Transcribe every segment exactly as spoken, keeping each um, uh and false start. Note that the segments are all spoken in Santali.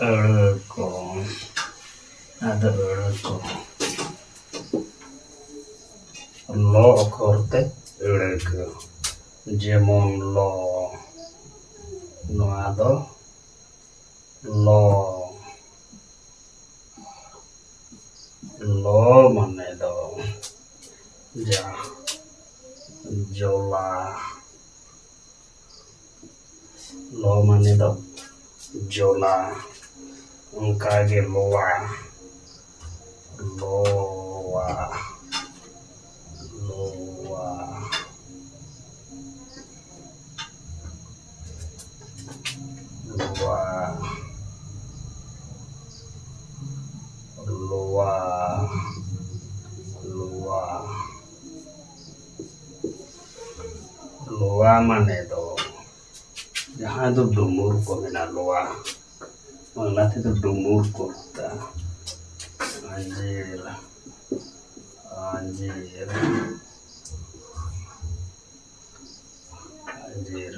ᱟᱹᱲᱟᱹ ᱠᱚ, ᱟᱫᱚ ᱟᱹᱲᱟᱹ ᱠᱚ, ᱞᱚ ᱚᱠᱷᱚᱨ ᱛᱮ ᱟᱹᱲᱟᱹ ᱠᱚ, ᱡᱮᱢᱚᱱ ᱞᱚ, ᱱᱚᱣᱟ ᱫᱚ ᱞᱚ, ᱞᱚ ᱢᱟᱱᱮ ᱫᱚ ᱡᱟ, ᱡᱚᱞᱟ, ᱞᱚ ᱢᱟᱱᱮ ᱫᱚ ᱡᱚᱞᱟ, ᱚᱱᱠᱟᱜᱮ ᱞᱚᱣᱟ, ᱞᱚᱣᱟ, ᱞᱚᱣᱟ, ᱞᱚᱣᱟ, ᱞᱚᱣᱟ, ᱞᱚᱣᱟ᱾ ᱞᱚᱣᱟ ᱢᱟᱱᱮ ᱫᱚ ᱡᱟᱦᱟᱸ ᱫᱚ ᱰᱩᱢᱩᱨ ᱠᱚ ᱢᱮᱱᱟ, ᱞᱚᱣᱟ, ᱵᱟᱝᱞᱟ ᱛᱮᱫᱚ ᱰᱩᱢᱩᱨ ᱠᱚ ᱢᱮᱛᱟᱜᱼᱟ᱾ ᱟᱸᱡᱮᱨ, ᱟᱸᱡᱮᱨ, ᱟᱸᱡᱮᱨ,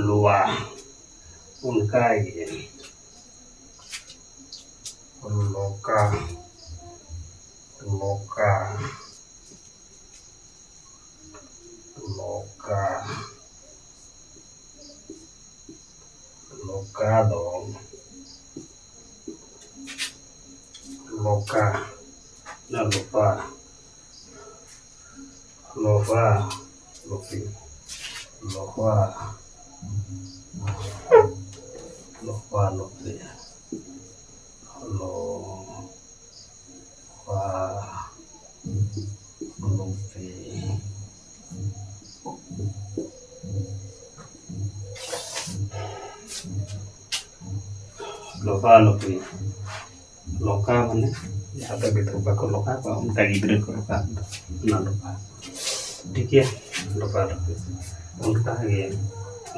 ᱞᱚᱣᱟ, ᱚᱱᱠᱟᱜᱮ ᱞᱚᱠᱟ, ᱞᱚᱠᱟ, ᱞᱚᱠᱟ, ᱞᱚᱠᱟ ᱫᱚ ᱞᱚᱠᱟ, ᱞᱚᱯᱟ, ᱞᱚᱯᱟ, ᱞᱚᱯᱤ, ᱞᱚᱯᱟ, ᱞᱚᱯᱟ, ᱞᱚᱯᱤ, ᱞᱚ ᱞᱚᱯᱟ ᱞᱚᱯᱤ᱾ ᱞᱚᱯᱟ ᱞᱚᱯᱤ᱾ ᱞᱚᱠᱟ ᱢᱟᱱᱮ ᱡᱟᱦᱟᱸ ᱫᱚ ᱜᱤᱫᱽᱨᱟᱹ ᱵᱟᱠᱚ ᱞᱚᱠᱟ ᱠᱚᱣᱟ, ᱚᱱᱠᱟ ᱜᱤᱫᱽᱨᱟᱹ ᱠᱚ ᱞᱚᱠᱟ ᱠᱚᱣᱟ, ᱚᱱᱟ ᱞᱚᱠᱟ᱾ ᱴᱷᱤᱠ ᱜᱮᱭᱟ, ᱞᱚᱯᱟ ᱞᱚᱯᱤ᱾ ᱚᱱᱠᱟ ᱜᱮ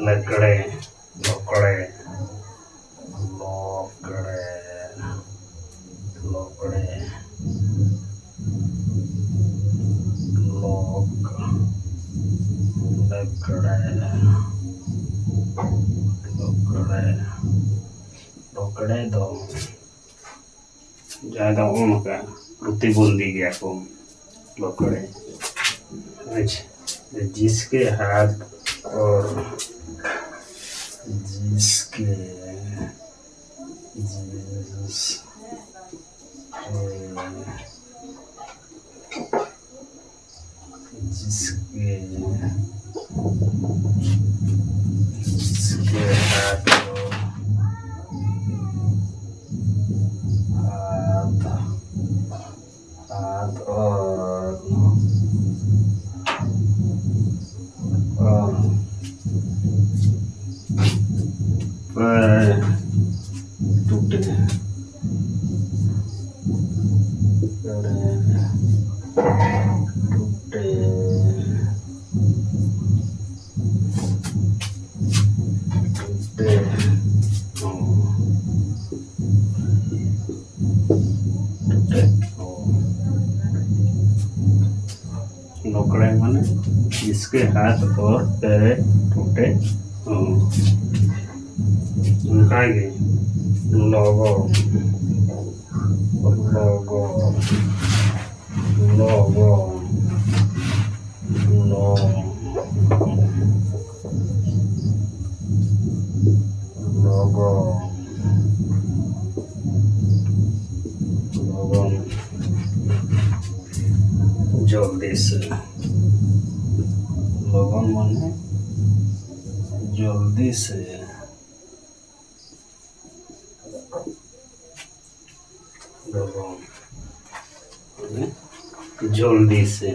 ᱞᱟᱜᱽᱲᱮ, ᱞᱚᱠᱲᱮ, ᱞᱚᱠᱲᱮ, ᱞᱚᱠᱲᱮ, ᱞᱚᱠ, ᱞᱟᱜᱽᱲᱮ, ᱞᱚᱠᱲᱮ, ᱡᱟᱦᱟᱸ ᱫᱚ ᱱᱚᱜᱼᱚ ᱱᱚᱝᱠᱟ ᱯᱨᱚᱛᱤᱵᱚᱱᱫᱷᱤ ᱜᱮᱭᱟ ᱠᱚ ᱞᱚᱠᱲᱮ᱾ ᱟᱪᱪᱷᱟ, ᱡᱤᱥᱠᱮ ᱦᱟᱛ ᱚᱨ ᱡᱤᱥᱠᱮ ᱡᱤᱥᱠᱮ जिसके जिसके हाथ हाथ हाथ और और पैर टूटे। टूटे। टूटे। टूटे। ᱞᱚᱠᱲᱮ ᱢᱟᱱᱮ ᱡᱤᱥᱠᱮ ᱦᱟᱛ ᱚᱨ ᱯᱮᱨᱮ ᱴᱩᱴᱮ᱾ ᱦᱚᱸ᱾ ᱚᱱᱠᱟᱜᱮ ᱞᱚᱜᱚ, ᱞᱚᱜᱚ, ᱞᱚᱜᱚ, ᱞᱚ, ᱞᱚᱜᱚ, ᱞᱚᱜᱚᱱ᱾ ᱡᱚᱞᱫᱤ ᱥᱮ᱾ ᱞᱚᱜᱚᱱ ᱢᱟᱱᱮ ᱡᱚᱞᱫᱤ ᱥᱮ᱾ ᱞᱚᱜᱚᱱ ᱢᱟᱱᱮ ᱡᱚᱞᱫᱤ ᱥᱮ,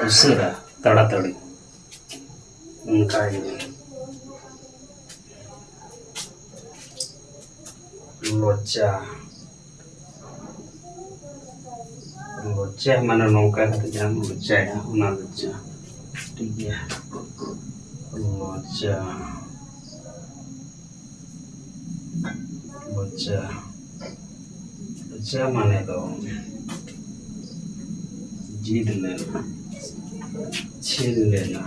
ᱩᱥᱟᱹᱨᱟ, ᱛᱟᱲᱟᱛᱟᱲᱤ᱾ ᱚᱱᱠᱟᱜᱮ ᱞᱚᱪᱟ᱾ ᱞᱚᱪᱟ ᱢᱟᱱᱮ ᱱᱚᱝᱠᱟ ᱠᱟᱛᱮ ᱡᱟᱦᱟᱸᱢ ᱞᱚᱪᱟᱭᱟ, ᱚᱱᱟ ᱞᱚᱪᱟ᱾ ᱴᱷᱤᱠ ᱜᱮᱭᱟ᱾ ᱞᱚᱪᱟ᱾ ᱞᱚᱪᱟ᱾ ᱞᱚᱪᱟ ᱢᱟᱱᱮ ᱫᱚ ᱡᱤᱫ ᱞᱮᱱᱟ, ᱪᱷᱤᱱ ᱞᱮᱱᱟ᱾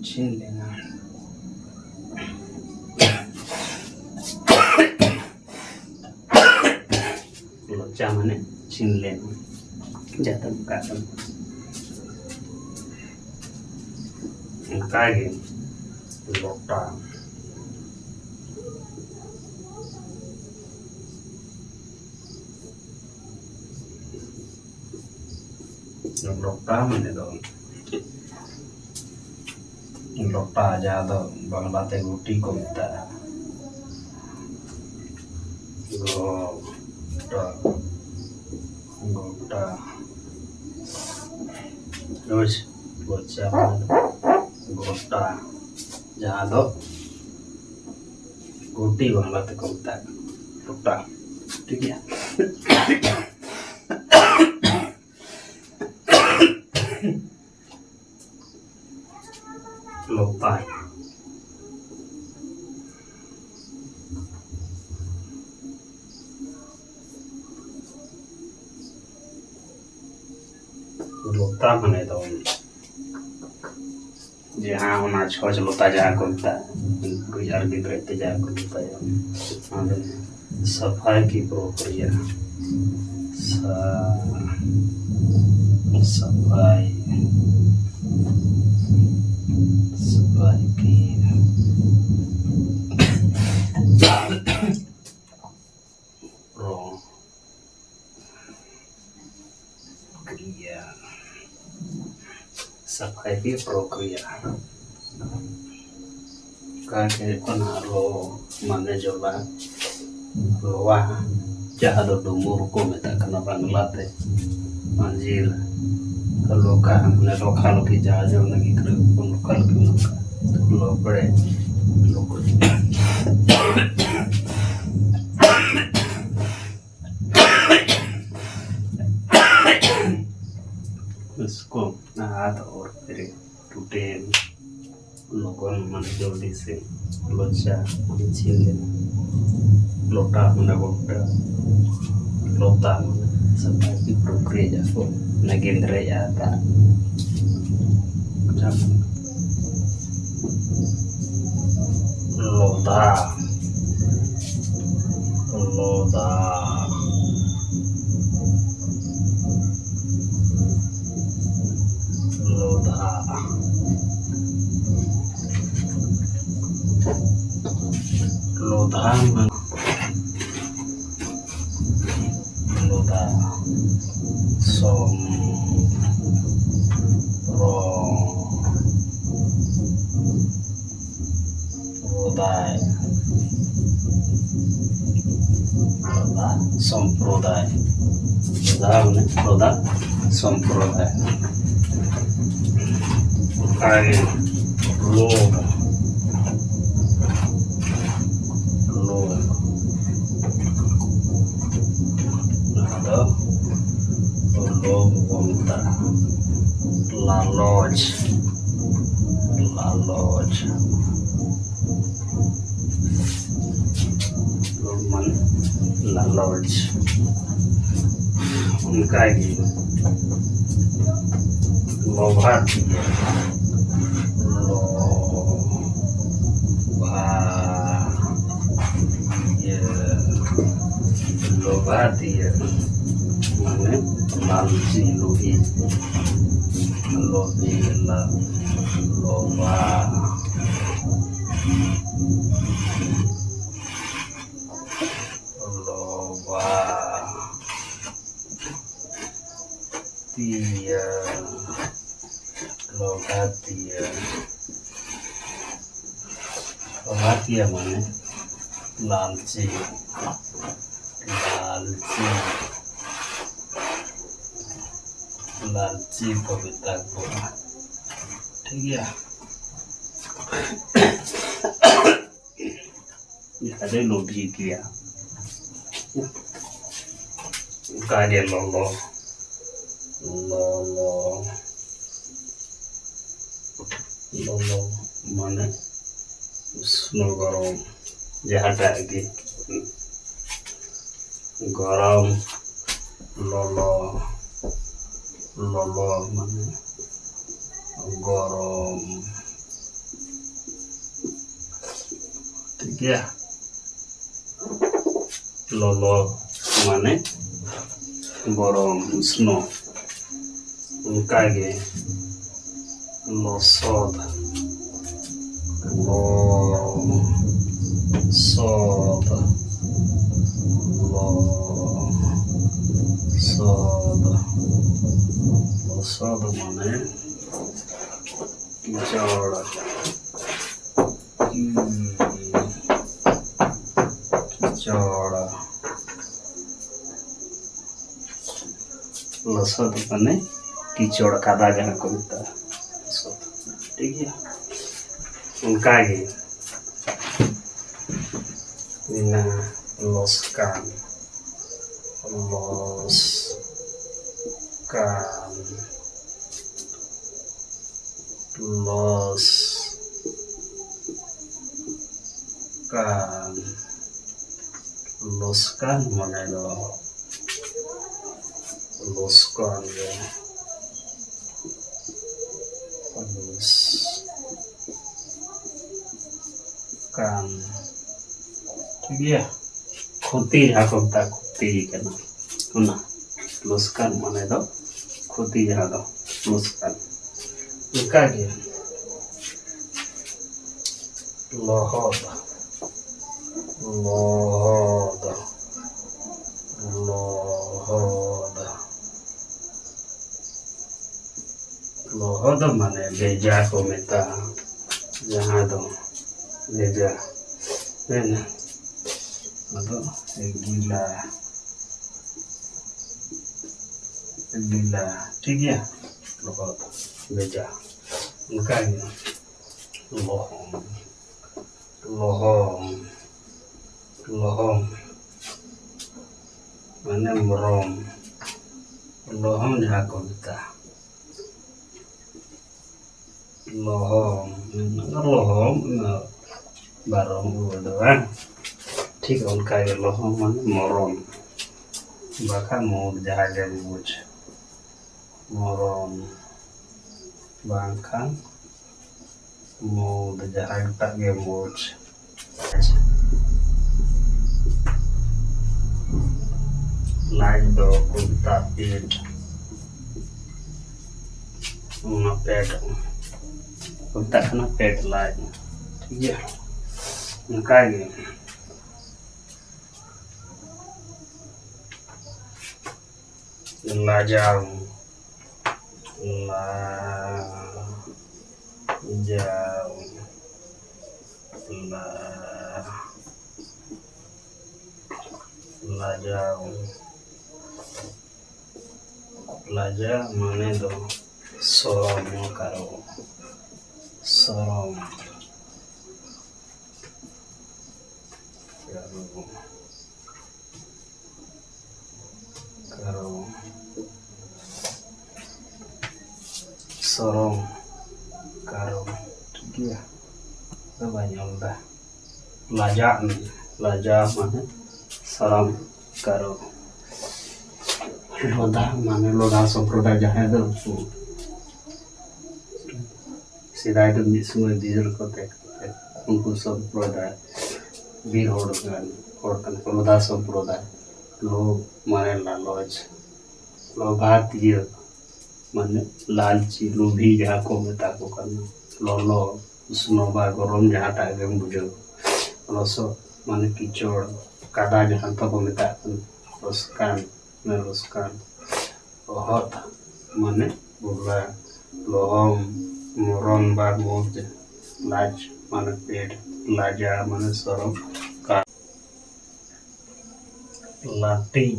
ᱪᱷᱤᱱ ᱞᱮᱱᱟ᱾ ᱞᱚᱪᱟ ᱢᱟᱱᱮ ᱪᱷᱤᱱ ᱞᱮᱱᱟ, ᱡᱟᱦᱟᱸ ᱫᱚ ᱚᱱᱠᱟ ᱠᱟᱱᱟ᱾ ᱚᱱᱠᱟᱜᱮ ᱞᱚᱴᱟ᱾ ᱞᱚᱴᱟ ᱢᱟᱱᱮ ᱫᱚ ᱞᱚᱴᱟ, ᱡᱟᱦᱟᱸ ᱫᱚ ᱵᱟᱝᱞᱟ ᱛᱮ ᱜᱩᱴᱤ ᱠᱚ ᱢᱮᱛᱟᱜᱼᱟ᱾ ᱜᱚᱴᱟ, ᱜᱚᱴᱟ, ᱵᱩᱡᱽ, ᱜᱚᱴᱟ, ᱡᱟᱦᱟᱸ ᱫᱚ ᱜᱩᱴᱤ ᱵᱟᱝᱞᱟ ᱛᱮᱠᱚ ᱢᱮᱛᱟᱜ ᱠᱟᱱᱟ, ᱞᱚᱴᱟ᱾ ᱴᱷᱤᱠ ᱜᱮᱭᱟ᱾ ᱞᱚᱛᱟ᱾ ᱞᱚᱛᱟ ᱢᱟᱱᱮ ᱫᱚ ᱡᱟᱦᱟᱸ ᱚᱱᱟ ᱪᱷᱚᱪ ᱞᱚᱛᱟ ᱡᱟᱦᱟᱸ ᱠᱚ ᱢᱮᱛᱟᱜᱼᱟ, ᱠᱩᱲᱤ ᱟᱨ ᱜᱤᱫᱽᱨᱟᱹ ᱛᱮ ᱡᱟᱦᱟᱸ ᱠᱚ ᱢᱮᱛᱟᱭᱟ, ᱚᱱᱟ ᱫᱚ ᱥᱟᱯᱷᱟᱭ ᱠᱤ ᱯᱨᱚᱠᱨᱤᱭᱟ, ᱥᱟ-, ᱥᱟᱯᱷᱟᱭ, ᱥᱟᱯᱷᱟᱭ ᱠᱤ ᱯᱨᱚ ᱠᱨᱤᱭᱟ, ᱥᱟᱯᱷᱟᱭ ᱜᱮ ᱯᱨᱚᱠᱨᱤᱭᱟ᱾ ᱚᱱᱠᱟ ᱜᱮ ᱦᱩᱭᱩᱜ ᱠᱟᱱᱟ ᱟᱨᱦᱚᱸ ᱢᱟᱱᱮ ᱡᱚᱞᱟ, ᱞᱚᱣᱟ, ᱡᱟᱦᱟᱸ ᱫᱚ ᱰᱩᱢᱩᱨ ᱠᱚ ᱢᱮᱛᱟᱜ ᱠᱟᱱᱟ ᱵᱟᱝᱞᱟ ᱛᱮ, ᱢᱟᱹᱡᱷᱤ ᱞᱚᱠᱟ, ᱢᱟᱱᱮ ᱞᱚᱠᱷᱟ ᱞᱚᱠᱷᱤ ᱡᱟᱦᱟᱸ ᱡᱮ ᱚᱱᱟ ᱜᱤᱫᱽᱨᱟᱹ ᱠᱚ ᱞᱚᱠᱷᱟ ᱞᱚᱠᱷᱤ ᱱᱚᱝᱠᱟ ᱞᱚᱠᱲᱮ, ᱞᱚᱠᱲᱮ᱾ ᱩᱥᱠᱚ ᱦᱟᱛ ᱚᱨ ᱯᱷᱤᱨ ᱴᱩᱴᱮ ᱞᱚᱜᱚᱱ ᱢᱟᱱᱮ ᱡᱚᱞᱫᱤ ᱥᱮ ᱞᱚᱪᱟ ᱢᱟᱱᱮ ᱪᱷᱤᱱ ᱞᱮᱱᱟ᱾ ᱞᱚᱴᱟ ᱢᱟᱱᱮ ᱜᱚᱴᱟ᱾ ᱞᱚᱛᱟ ᱢᱟᱱᱮ ᱥᱟᱯᱷᱟ ᱠᱤ ᱯᱨᱚᱠᱨᱤᱭᱟ ᱡᱟᱦᱟᱸ ᱠᱚ ᱚᱱᱟ ᱜᱮᱸᱫᱽᱨᱮᱡᱼᱟ ᱫᱟᱜ᱾ ᱞᱚᱫᱷᱟ, ᱞᱚᱫᱷᱟ, ᱞᱚᱫᱷᱟ, ᱞᱚᱫᱷᱟ ᱢᱟᱱᱮ ᱞᱚᱫᱷᱟ, ᱥᱚᱢ, ᱨᱚ, ᱨᱚᱫᱟᱭ, ᱞᱚᱫᱷᱟ ᱥᱚᱢᱯᱨᱚᱫᱟᱭ, ᱞᱚᱫᱷᱟ ᱢᱟᱱᱮ ᱞᱚᱫᱷᱟ ᱥᱚᱢᱯᱨᱚᱫᱟᱭ᱾ ᱚᱱᱠᱟᱜᱮ ᱞᱳ, ᱞᱳ, ᱱᱚᱣᱟ ᱫᱚ ᱞᱳ ᱵᱚᱱ ᱢᱮᱛᱟᱜᱼᱟ᱾ ᱞᱟᱞᱚᱪ, ᱞᱟᱞᱚᱪ, ᱞᱳ ᱢᱟᱱᱮ ᱞᱟᱞᱚᱪ᱾ ᱚᱱᱠᱟᱜᱮ ᱞᱚᱵᱷᱟᱛᱤᱭᱟᱹ, ᱞᱚᱵᱷᱟ, ᱤᱭᱟᱹ, ᱞᱚᱵᱷᱟᱛᱤᱭᱟᱹ ᱢᱟᱱᱮ ᱞᱟᱞᱪᱤ, ᱞᱩᱵᱷᱤ, ᱞᱚᱵᱷᱤ, ᱞᱟ-, ᱞᱚᱵᱷᱟ, ᱞᱚᱵᱷᱟ᱾ ᱛᱤᱭᱟ, ᱞᱚᱵᱷᱟᱛᱤᱭᱟ, ᱞᱚᱵᱷᱟᱛᱤᱭᱟ ᱢᱟᱱᱮ ᱞᱟᱞᱪᱤ, ᱞᱟᱞᱪᱤ, ᱞᱟᱞᱪᱤ ᱠᱚ ᱢᱮᱛᱟ ᱠᱚᱣᱟ᱾ ᱴᱷᱤᱠ ᱜᱮᱭᱟ᱾ ᱡᱟᱦᱟᱸ ᱫᱚᱭ ᱞᱳᱵᱷᱤ ᱜᱮᱭᱟ᱾ ᱚᱱᱠᱟᱜᱮ ᱞᱚᱞᱚ, ᱞᱚᱞᱚ, ᱞᱚᱞᱚ ᱢᱟᱱᱮ ᱩᱥᱱᱚ ᱜᱚᱨᱚᱢ, ᱡᱟᱦᱟᱸᱴᱟᱜ ᱜᱮ ᱜᱚᱨᱚᱢ, ᱞᱚᱞᱚ, ᱞᱚᱞᱚ ᱢᱟᱱᱮ ᱜᱚᱨᱚᱢ᱾ ᱴᱷᱤᱠ ᱜᱮᱭᱟ, ᱞᱚᱞᱚ ᱢᱟᱱᱮ ᱜᱚᱨᱚᱢ, ᱩᱥᱱᱚ᱾ ᱚᱱᱠᱟᱜᱮ ᱞᱚᱥᱚᱫ, ᱞᱚᱥᱚᱫ, ᱞᱚᱥᱚᱫ, ᱞᱚᱥᱚᱫ ᱢᱟᱱᱮ ᱠᱤᱪᱚᱲ, ᱠᱤᱪᱚᱲ᱾ ᱞᱚᱥᱚᱫ ᱢᱟᱱᱮ ᱠᱤᱪᱚᱲ, ᱠᱟᱫᱟ ᱡᱟᱦᱟᱸ ᱠᱚ ᱢᱮᱛᱟᱜᱼᱟ, ᱞᱚᱥᱚᱫ᱾ ᱴᱷᱤᱠ ᱜᱮᱭᱟ, ᱚᱱᱠᱟᱜᱮ ᱢᱮᱱᱟᱜᱼᱟ ᱞᱚᱥᱠᱟᱱ, ᱞᱚᱥᱠᱟᱱ, ᱞᱚᱥᱠᱟᱱ, ᱞᱚᱥᱠᱟᱱ ᱢᱟᱱᱮ ᱫᱚ ᱞᱚᱥᱠᱟᱱ ᱜᱮ᱾ ᱞᱚᱥᱠᱟᱱ᱾ ᱴᱷᱤᱠ ᱜᱮᱭᱟ? ᱠᱷᱚᱛᱤ ᱡᱟᱦᱟᱸ ᱠᱚ ᱢᱮᱛᱟᱜᱼᱟ, ᱠᱷᱚᱛᱤ ᱠᱟᱱᱟ ᱚᱱᱟ᱾ ᱞᱚᱥᱠᱟᱱ ᱢᱟᱱᱮ ᱫᱚ ᱠᱷᱚᱛᱤ, ᱡᱟᱦᱟᱸ ᱫᱚ ᱞᱚᱥᱠᱟᱱ᱾ ᱚᱱᱠᱟᱜᱮ ᱞᱚᱦᱚᱫ, ᱞᱚᱦᱚᱫ, ᱞᱚᱦᱚᱫ᱾ ᱞᱚᱦᱚᱫ ᱢᱟᱱᱮ ᱵᱷᱮᱡᱟ ᱠᱚ ᱢᱮᱛᱟᱜᱼᱟ, ᱡᱟᱦᱟᱸ ᱫᱚ ᱵᱷᱮᱡᱟ᱾ ᱦᱮᱸ, ᱟᱫᱚ ᱜᱤᱞᱟ, ᱜᱤᱞᱟ, ᱴᱷᱤᱠ ᱜᱮᱭᱟ, ᱞᱚᱦᱚᱫ, ᱵᱷᱮᱡᱟ᱾ ᱚᱱᱠᱟᱜᱮ ᱞᱚᱦᱚᱢ, ᱞᱚᱦᱚᱢ, ᱞᱚᱦᱚᱢ ᱢᱟᱱᱮ ᱢᱚᱨᱚᱢ, ᱞᱚᱦᱚᱢ ᱡᱟᱦᱟᱸ ᱠᱚ ᱢᱮᱛᱟᱜᱼᱟ᱾ ᱞᱚᱦᱚᱢ, ᱞᱚᱦᱚᱢ, ᱵᱟᱨᱚᱢ ᱨᱩᱣᱟᱹ ᱫᱚ ᱵᱟᱝ? ᱴᱷᱤᱠ ᱚᱱᱠᱟᱜᱮ ᱞᱚᱦᱚᱢ ᱢᱟᱱᱮ ᱢᱚᱨᱚᱢ, ᱵᱟᱠᱷᱟᱱ ᱢᱩᱰ ᱡᱟᱦᱟᱸ ᱜᱮ ᱵᱩᱡᱽ, ᱢᱚᱨᱚᱢ᱾ ᱵᱟᱝᱠᱷᱟᱱ ᱢᱩᱫᱽ, ᱡᱟᱦᱟᱸᱴᱟᱜ ᱜᱮ ᱢᱩᱡᱽ᱾ ᱞᱟᱡ ᱫᱚ ᱠᱚ ᱢᱮᱛᱟᱜ ᱯᱮᱴ, ᱚᱱᱟ ᱯᱮᱴ ᱠᱚ ᱢᱮᱛᱟᱜ ᱠᱟᱱᱟ ᱯᱮᱴ ᱞᱟᱡ᱾ ᱴᱷᱤᱠ ᱜᱮᱭᱟ, ᱚᱱᱠᱟ ᱜᱮ ᱞᱟᱡᱟᱣ, ᱞᱟᱡᱟᱣ, ᱞᱟ-, ᱞᱟᱡᱟᱣ᱾ ᱞᱟᱡᱟᱣ ᱢᱟᱱᱮ ᱫᱚ ᱥᱚᱨᱚᱢ, ᱠᱟᱨᱚ, ᱥᱚᱨᱚᱢ, ᱠᱟᱨᱚ, ᱠᱟᱨᱚ, ᱥᱚᱨᱚᱢ, ᱠᱟᱨᱚ᱾ ᱴᱷᱤᱠ ᱜᱮᱭᱟ, ᱫᱚ ᱵᱟᱹᱧ ᱚᱞ ᱮᱫᱟ᱾ ᱞᱟᱡᱟᱜ ᱢᱮ, ᱞᱟᱡᱟᱣ ᱢᱟᱱᱮ ᱥᱚᱨᱚᱢ, ᱠᱟᱨᱚ᱾ ᱞᱚᱫᱟ ᱢᱟᱱᱮ ᱞᱚᱫᱟ ᱥᱚᱢᱯᱨᱚᱫᱟᱭ, ᱡᱟᱦᱟᱸᱭ ᱫᱚ ᱩᱱᱠᱩ ᱥᱮᱫᱟᱭ ᱫᱚ ᱢᱤᱫ ᱥᱚᱢᱚᱭ ᱵᱤᱨ ᱠᱚ ᱛᱟᱦᱮᱸ ᱠᱟᱱᱟ, ᱩᱱᱠᱩ ᱥᱚᱢᱯᱨᱚᱫᱟᱭ ᱵᱤᱨ ᱦᱚᱲ ᱠᱟᱱ, ᱦᱚᱲ ᱠᱟᱱᱟ ᱠᱚ, ᱞᱚᱫᱟ ᱥᱚᱢᱯᱨᱚᱫᱟᱭ᱾ ᱞᱳᱵᱷ ᱢᱟᱱᱮ ᱞᱟᱞᱚᱪ, ᱞᱚᱵᱷᱟᱛᱤᱭᱟᱹ ᱢᱟᱱᱮ ᱞᱟᱞᱪᱤ, ᱞᱳᱵᱷᱤ ᱡᱟᱦᱟᱸ ᱠᱚ ᱢᱮᱛᱟ ᱠᱚ ᱠᱟᱱᱟ, ᱞᱚᱞᱚ, ᱩᱥᱱᱚ ᱵᱟ ᱜᱚᱨᱚᱢ ᱡᱟᱦᱟᱸᱴᱟᱜ ᱜᱮᱢ ᱵᱩᱡᱷᱟᱹᱣ, ᱞᱚᱥᱚᱫ ᱢᱟᱱᱮ ᱠᱤᱪᱚᱲ, ᱠᱟᱫᱟ ᱡᱟᱦᱟᱸ ᱫᱚᱠᱚ ᱢᱮᱛᱟᱜ ᱠᱟᱱᱟ, ᱞᱚᱥᱠᱟᱱ, ᱢᱟᱱᱮ ᱞᱚᱥᱠᱟᱱ, ᱚᱦᱚᱫ ᱢᱟᱱᱮ ᱵᱚᱞᱟ, ᱞᱚᱦᱚᱢ, ᱢᱚᱨᱚᱱ ᱵᱟ ᱢᱚᱡᱽ, ᱞᱟᱡ ᱢᱟᱱᱮ ᱯᱮᱴ, ᱞᱟᱡᱟ ᱢᱟᱱᱮ ᱥᱚᱨᱚᱢ, ᱠᱟ-, ᱞᱟᱹᱴᱤᱡ,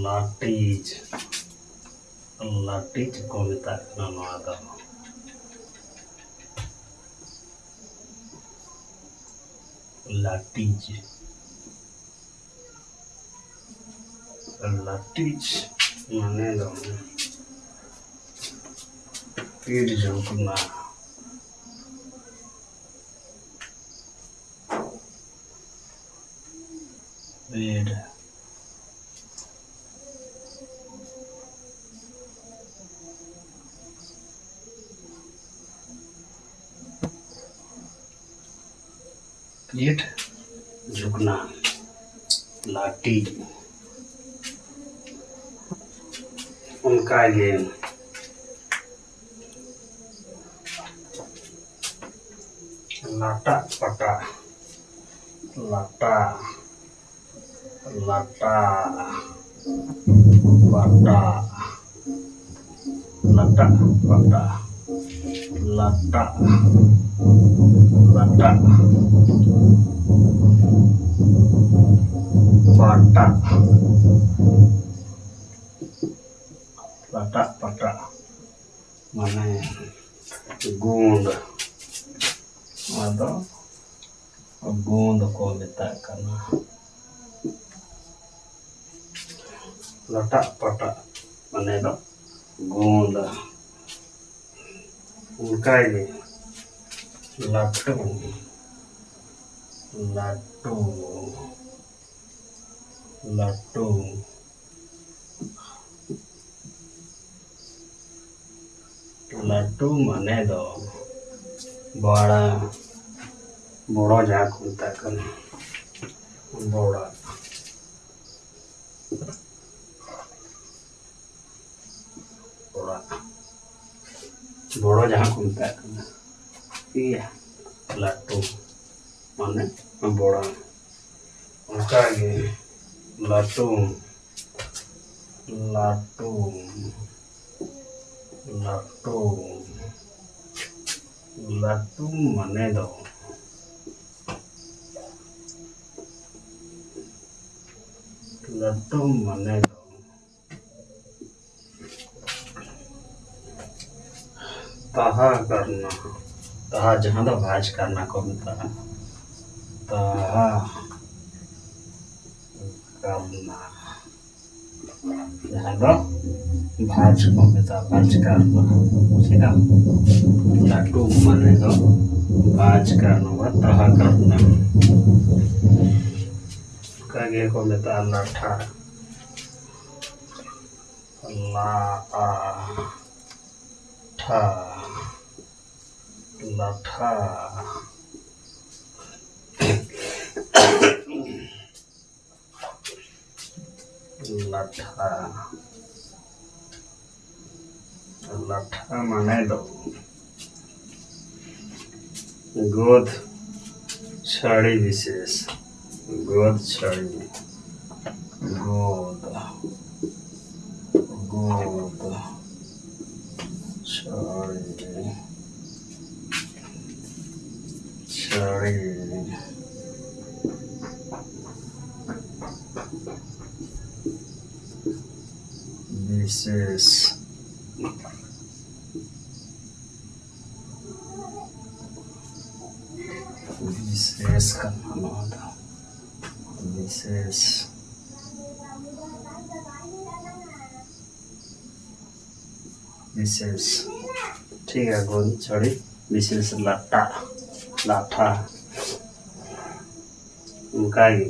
ᱞᱟᱹᱴᱤᱡ, ᱞᱟᱹᱴᱤᱡ ᱠᱚ ᱢᱮᱛᱟᱜ ᱠᱟᱱᱟ ᱱᱚᱣᱟ ᱫᱚ᱾ ᱞᱟᱹᱴᱤᱡ, ᱞᱟᱹᱴᱤᱡ ᱢᱟᱱᱮ ᱫᱚ ᱯᱤᱲ ᱡᱷᱚᱜᱽᱱᱟ᱾ ᱯᱤᱲ ᱯᱤᱴ ᱡᱷᱩᱠᱱᱟ, ᱞᱟᱹᱴᱤᱡ᱾ ᱚᱱᱠᱟ ᱜᱮ ᱞᱟᱴᱟᱜ ᱯᱟᱴᱟ, ᱞᱟᱴᱟ, ᱞᱟᱴᱟ, ᱯᱟᱴᱟ, ᱞᱟᱴᱟᱜ ᱯᱟᱴᱟ, ᱞᱟᱴᱟᱜ, ᱞᱟᱴᱟᱜ, ᱯᱟᱴᱟᱜ, ᱞᱟᱴᱟᱜ ᱯᱟᱴᱟᱜ᱾ ᱢᱟᱱᱮ ᱜᱩᱸᱰ, ᱱᱚᱣᱟ ᱫᱚ ᱜᱩᱸᱰ ᱠᱚ ᱢᱮᱛᱟᱜ ᱠᱟᱱᱟ᱾ ᱞᱟᱴᱟᱜ ᱯᱟᱴᱟᱜ ᱢᱟᱱᱮ ᱫᱚ ᱜᱩᱸᱰ᱾ ᱚᱱᱠᱟᱜᱮ ᱞᱟᱹᱴᱩ, ᱞᱟᱹᱴᱩ, ᱞᱟᱹᱴᱩ, ᱞᱟᱹᱴᱩ ᱢᱟᱱᱮ ᱫᱚ ᱵᱚᱲᱟ, ᱵᱚᱲᱚ ᱡᱟᱦᱟᱸ ᱠᱚ ᱢᱮᱛᱟᱜ ᱠᱟᱱᱟ, ᱵᱚᱲᱟ, ᱵᱚᱲᱟ, ᱵᱚᱲᱚ ᱡᱟᱦᱟᱸ ᱠᱚ ᱢᱮᱛᱟᱜ ᱠᱟᱱᱟ, ᱴᱷᱤᱠ ᱜᱮᱭᱟ, ᱞᱟᱹᱴᱩ ᱢᱟᱱᱮ ᱵᱚᱲᱟ᱾ ᱚᱱᱠᱟᱜᱮ ᱞᱟᱹᱴᱩ, ᱞᱟᱹᱴᱩ, ᱞᱟᱹᱴᱩ, ᱞᱟᱹᱴᱩ ᱢᱟᱱᱮ ᱫᱚ, ᱞᱟᱹᱴᱩ ᱢᱟᱱᱮ ᱫᱚ ᱛᱟᱦᱟ ᱠᱟᱨᱱᱟ, ᱛᱟᱦᱟ ᱡᱟᱦᱟᱸ ᱫᱚ ᱵᱷᱟᱡᱽ ᱠᱟᱨᱱᱟ ᱠᱚ ᱢᱮᱛᱟᱜᱼᱟ, ᱛᱟᱦᱟ ᱠᱟᱨᱱᱟ, ᱡᱟᱦᱟᱸ ᱫᱚ ᱵᱷᱟᱡᱽ ᱠᱚ ᱢᱮᱛᱟᱜᱼᱟ, ᱵᱷᱟᱡᱽ ᱠᱟᱨᱱᱟ᱾ ᱪᱮᱫᱟᱜ? ᱞᱟᱹᱴᱩ ᱢᱟᱱᱮ ᱫᱚ ᱵᱷᱟᱡᱽ ᱠᱟᱨᱱᱟ ᱵᱟ ᱛᱟᱦᱟ ᱠᱟᱨᱱᱟ᱾ ᱚᱱᱠᱟ ᱜᱮ ᱠᱚ ᱢᱮᱛᱟᱜᱼᱟ ᱞᱟᱴᱷᱟ, ᱞᱟ ᱟ ᱴᱷᱟ, ᱞᱟᱴᱷᱟ᱾ ᱞᱟᱴᱷᱟ᱾ ᱞᱟᱴᱷᱟ ᱢᱟᱱᱮ ᱫᱚ ᱜᱚᱫ ᱪᱷᱟᱹᱲᱤ ᱵᱤᱥᱮᱥ᱾ ᱜᱚᱫ ᱪᱷᱟᱹᱲᱤ᱾ ᱜᱚᱫ᱾ ᱜᱚᱫ᱾ ᱪᱷᱟᱹᱲᱤ᱾ ᱪᱷᱟᱹᱲᱤ᱾ ᱵᱤᱥᱮᱥ᱾ ᱵᱤᱥᱮᱥ ᱠᱟᱱᱟ ᱱᱚᱣᱟ ᱫᱚ᱾ ᱵᱤᱥᱮᱥ᱾ ᱵᱤᱥᱮᱥ᱾ ᱴᱷᱤᱠ ᱜᱮᱭᱟ, ᱜᱚᱫ ᱪᱷᱟᱹᱲᱤ ᱵᱤᱥᱮᱥ ᱞᱟᱴᱟ, ᱞᱟᱴᱷᱟ᱾ ᱚᱱᱠᱟ ᱜᱮ᱾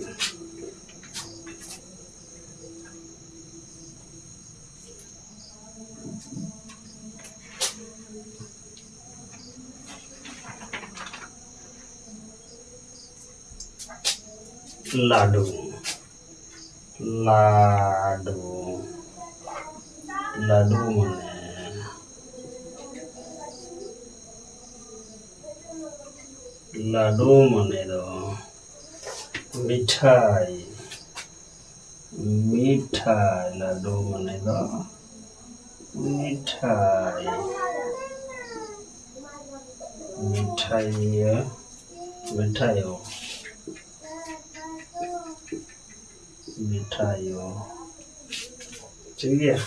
ᱞᱟᱹᱰᱩ᱾ ᱞᱟᱹᱰᱩ᱾ ᱞᱟᱹᱰᱩ ᱢᱟᱱᱮ, ᱞᱟᱹᱰᱩ ᱢᱟᱱᱮ ᱫᱚ ᱢᱤᱴᱷᱟᱭ᱾ ᱢᱤᱴᱷᱟᱭ᱾ ᱞᱟᱹᱰᱩ ᱢᱟᱱᱮ ᱫᱚ ᱢᱤᱴᱷᱟᱭ᱾ ᱢᱤᱴᱷᱟᱭ᱾ ᱢᱤᱴᱷᱟᱭᱳ᱾ ᱢᱤᱴᱷᱟᱭᱳ᱾ ᱴᱷᱤᱠ ᱜᱮᱭᱟ?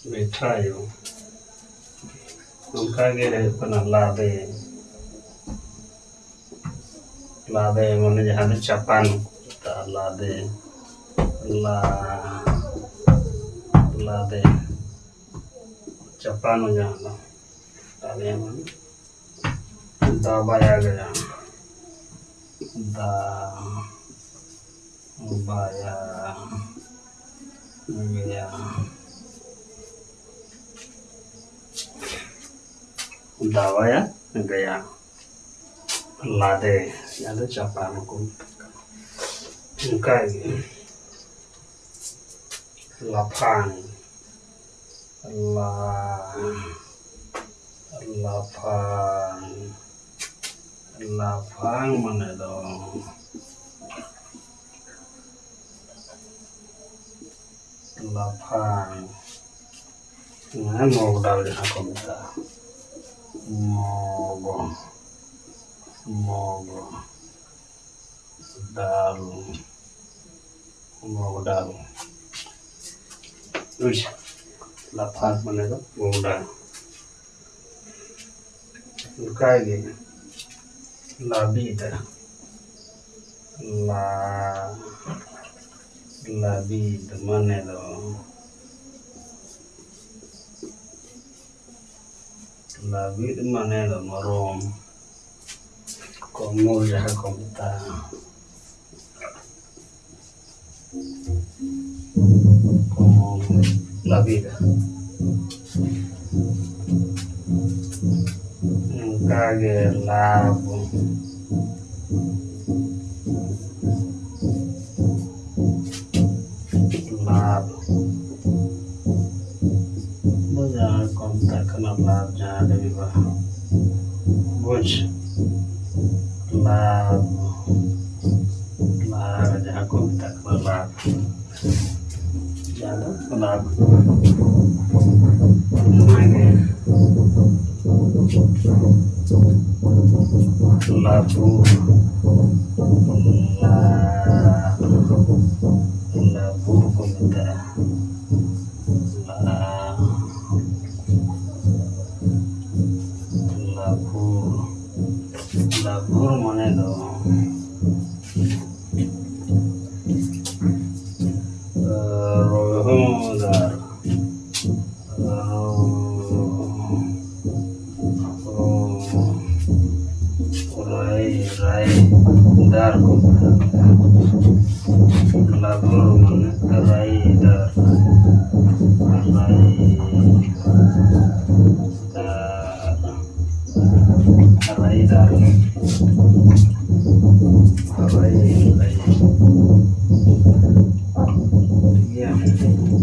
ᱢᱤᱴᱷᱟᱭᱳ᱾ ᱚᱱᱠᱟ ᱜᱮ ᱦᱩᱭᱩᱜ ᱠᱟᱱᱟ ᱞᱟᱫᱮ᱾ ᱞᱟᱫᱮ ᱢᱟᱱᱮ ᱡᱟᱦᱟᱸ ᱫᱚ ᱪᱟᱯᱟᱱ᱾ ᱞᱟᱫᱮ᱾ ᱞᱟ-, ᱞᱟᱫᱮ᱾ ᱪᱟᱯᱟᱱ ᱡᱟᱦᱟᱸ ᱫᱚ᱾ ᱞᱟᱫᱮ ᱢᱟᱱᱮ ᱫᱟᱵᱟᱭᱟ ᱜᱟᱭᱟ᱾ ᱫᱟ-, ᱵᱟᱭᱟ ᱜᱟᱭᱟ᱾ ᱫᱟᱵᱟᱭᱟ ᱜᱟᱭᱟ᱾ ᱞᱟᱫᱮ, ᱡᱟᱦᱟᱸ ᱫᱚ ᱪᱟᱯᱟᱱ ᱠᱚ ᱢᱮᱛᱟᱜ ᱠᱟᱱᱟ᱾ ᱚᱱᱠᱟ ᱜᱮ᱾ ᱞᱟᱯᱷᱟᱝ᱾ ᱞᱟ, ᱞᱟᱯᱷᱟᱝ᱾ ᱞᱟᱯᱷᱟᱝ ᱢᱟᱱᱮ ᱫᱚ, ᱞᱟᱯᱷᱟᱝ᱾ ᱢᱟᱱᱮ ᱢᱚᱜᱽ ᱰᱟᱞ ᱡᱟᱦᱟᱸ ᱠᱚ ᱢᱮᱛᱟᱜᱼᱟ᱾ ᱢᱚᱜᱽ, ᱢᱚᱜᱽ ᱰᱟᱞ, ᱢᱚᱜᱽ ᱰᱟᱞ᱾ ᱵᱩᱡᱽ? ᱞᱟᱯᱷᱟᱝ ᱢᱟᱱᱮ ᱫᱚ ᱢᱚᱜᱽ ᱰᱟᱞ᱾ ᱚᱱᱠᱟᱜᱮ ᱞᱟᱹᱵᱤᱫ᱾ ᱞᱟ, ᱞᱟᱹᱵᱤᱫ ᱢᱟᱱᱮ ᱫᱚ, ᱞᱟᱹᱵᱤᱫ ᱢᱟᱱᱮ ᱫᱚ ᱱᱚᱨᱚᱢ, ᱠᱚᱢᱚᱞ ᱡᱟᱦᱟᱸ ᱠᱚ ᱢᱮᱛᱟᱜᱼᱟ᱾ ᱠᱚᱢᱚᱞ, ᱞᱟᱹᱵᱤᱫ᱾ ᱚᱱᱠᱟᱜᱮ ᱞᱟᱵᱷ᱾ ᱞᱟᱵᱷ᱾ ᱡᱟᱦᱟᱸ ᱠᱚ ᱢᱮᱛᱟᱜ ᱠᱟᱱᱟ ᱞᱟᱵᱷ, ᱡᱟᱦᱟᱸ ᱞᱟᱹᱜᱤᱫ ᱵᱟ-, ᱵᱩᱡᱽ? ᱞᱟᱵᱷ᱾ ᱞᱟᱵᱷ, ᱡᱟᱦᱟᱸ ᱠᱚ ᱢᱮᱛᱟᱜ ᱠᱟᱱᱟ ᱞᱟᱵᱷ᱾ ᱡᱟᱦᱟᱸ ᱫᱚ ᱞᱟᱵᱷ᱾ ᱚᱱᱟᱜᱮ᱾ ᱞᱟᱹᱵᱩᱨ᱾ ᱞᱟ-, ᱞᱟᱹᱵᱩᱨ ᱠᱚ ᱢᱮᱛᱟᱜᱼᱟ᱾ ᱞᱟ-, ᱞᱟᱹᱵᱩᱨ᱾ ᱞᱟᱹᱵᱩᱨ ᱢᱟᱱᱮ ᱫᱚ ᱨᱚᱦᱚᱫᱟᱨ᱾ ᱨᱟᱭ, ᱨᱟᱭᱫᱟᱨ ᱠᱚ ᱢᱮᱛᱟᱜ ᱠᱟᱱᱟ᱾ ᱞᱟᱹᱵᱩᱨ ᱢᱟᱱᱮ ᱨᱟᱭᱫᱟᱨ᱾ ᱨᱟᱭᱫᱟᱨ᱾ ᱨᱟᱭᱫᱟᱨ᱾ ᱨᱟᱭ, ᱨᱟᱭ᱾ ᱴᱷᱤᱠ ᱜᱮᱭᱟ᱾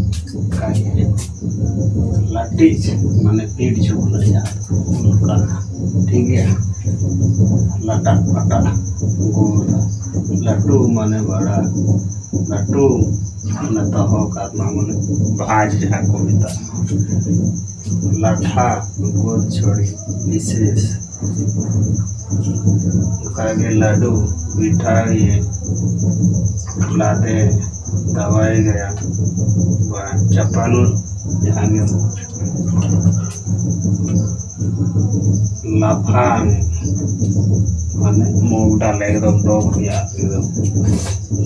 ᱞᱟᱹᱴᱤᱡ ᱢᱟᱱᱮ ᱯᱤᱰ ᱡᱷᱩᱠ ᱞᱮᱠᱟ, ᱚᱱᱠᱟ, ᱴᱷᱤᱠ ᱜᱮᱭᱟ᱾ ᱞᱟᱴᱟᱜ ᱯᱟᱴᱟᱜ ᱜᱳᱞ, ᱞᱟᱹᱴᱩ ᱢᱟᱱᱮ ᱵᱟᱲᱟ, ᱞᱟᱹᱴᱩ ᱢᱟᱱᱮ ᱫᱚᱦᱚ ᱠᱟᱜ ᱢᱟ, ᱢᱟᱱᱮ ᱵᱷᱟᱡᱽ ᱡᱟᱦᱟᱸ ᱠᱚ ᱢᱮᱛᱟᱜᱼᱟ᱾ ᱞᱟᱴᱷᱟ, ᱜᱳᱞ ᱪᱷᱚᱲᱤ, ᱵᱤᱥᱮᱥ᱾ ᱚᱱᱠᱟᱜᱮ ᱞᱟᱹᱰᱩ, ᱯᱤᱴᱷᱟᱹ, ᱤᱭᱟᱹ, ᱞᱟᱫᱮ, ᱫᱟᱣᱟᱭ ᱜᱟᱭᱟ, ᱵᱟ ᱪᱟᱯᱟᱱᱩᱫ, ᱡᱟᱦᱟᱸ ᱜᱮ᱾ ᱞᱟᱯᱷᱟᱝ, ᱢᱟᱱᱮ ᱢᱩᱜᱽ ᱰᱟᱞ ᱮᱠᱫᱚᱢ ᱰᱚᱜᱽ ᱨᱮᱭᱟᱜ ᱮᱠᱫᱚᱢ᱾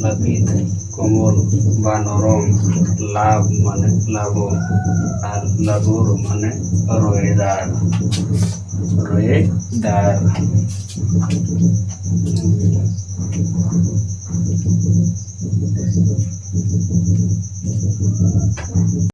ᱞᱟᱹᱵᱤᱫ, ᱠᱚᱢᱚᱞ ᱵᱟ ᱱᱚᱨᱚᱢ᱾ ᱞᱟᱵ ᱢᱟᱱᱮ ᱞᱟᱵᱚ, ᱟᱨ ᱞᱟᱵᱩᱨ ᱢᱟᱱᱮ ᱨᱚᱭᱮᱫᱟᱨ, ᱨᱚᱭᱮᱫᱟᱨ᱾